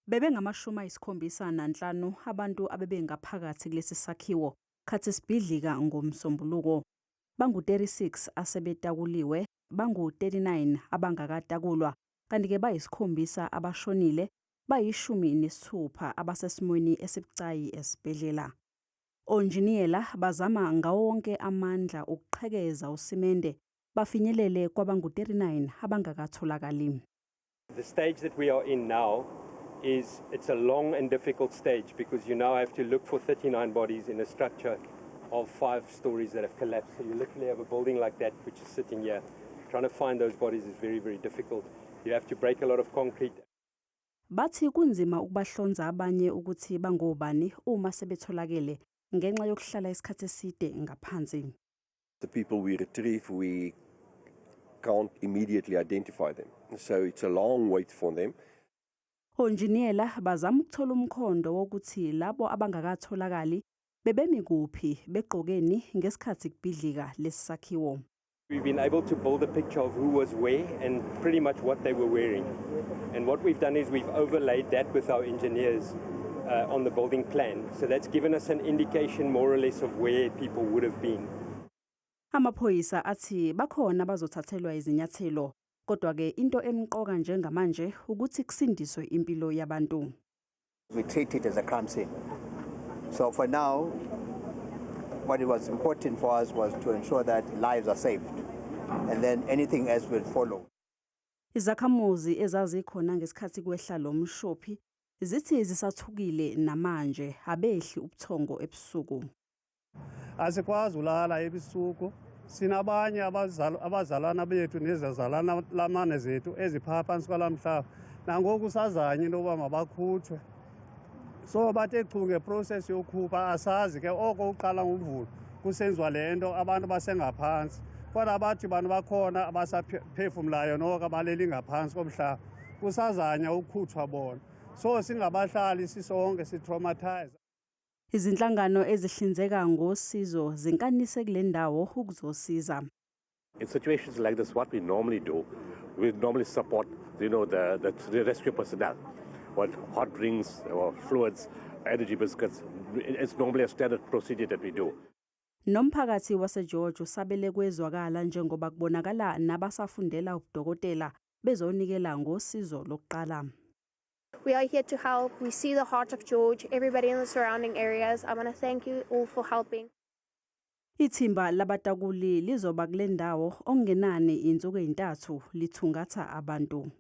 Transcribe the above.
Bebengamashumi 75 abantu abebengaphakathi kulesi sakhiwo khathi sibhidlika ngoMsombuluko. Bangu-36 asebetakuliwe, bangu-39 abangakatakulwa, kanti-ke bayisikhombisa abashonile, bayishumi nesithupha abasesimweni esibucayi esibhedlela. Onjiniyela bazama ngawo wonke amandla ukuqhekeza usimende bafinyelele kwabangu-39 abangakatholakali. The stage that we are in now is it's a long and difficult stage because you now have to look for 39 bodies in a structure of five stories that have collapsed. So you literally have a building like that which is sitting here. Trying to find those bodies is very, very difficult. You have to break a lot of concrete. Bathi kunzima ukubahlonza abanye ukuthi bangobani uma sebetholakele ngenxa yokuhlala isikhathi eside ngaphansi. The people we retrieve, we can't immediately identify them. So it's a long wait for them. Onjiniyela bazama ukuthola umkhondo wokuthi labo abangakatholakali bebemi kuphi, begqokeni ngesikhathi kubhidlika lesi sakhiwo. We've been able to build a picture of who was where and pretty much what they were wearing. And what we've done is we've overlaid that with our engineers on the building plan. So that's given us an indication more or less of where people would have been. Amaphoyisa athi bakhona abazothathelwa izinyathelo, kodwa-ke into emqoka njengamanje ukuthi kusindiswe impilo yabantu. We treat it as a crime scene. So for now, what it was important for us was to ensure that lives are saved, and then anything else will follow. Izakhamuzi ezazikhona ngesikhathi kwehla lo mshophi zithi zisathukile namanje, abehli ubuthongo ebusuku. Asikwazi ulala ebusuku. Sinabanye abazalwana bethu nezazalamane zethu eziphaa phantsi kwalaa mhlaba. Nangoku sazanye into yoba mabakhutshwe, so bathe chu ngeprocess yokhupha. Asazi ke oko uqala ngoMvulo kusenziwa le nto, abantu basengaphantsi, kodwa bathi bantu bakhona abasaphefumlayo noko abaleli ngaphantsi komhlaba, kusazanya ukukhutshwa bona. So singabahlali sisonke sitraumatize. Izinhlangano ezihlinzeka ngosizo zinkanise kule ndawo ukuzosiza. In situations like this, what we normally do, we normally support the rescue personnel with hot drinks or fluids, energy biscuits. It's normally a standard procedure that we do. Nomphakathi waseGeorge usabele kwezwakala njengoba kubonakala nabasafundela ubudokotela bezonikela ngosizo lokuqala. We are here to help. We see the heart of George, everybody in the surrounding areas. I want to thank you all for helping. Ithimba labatakuli lizoba kule ndawo okungenani insuku ezintathu lithungatha abantu.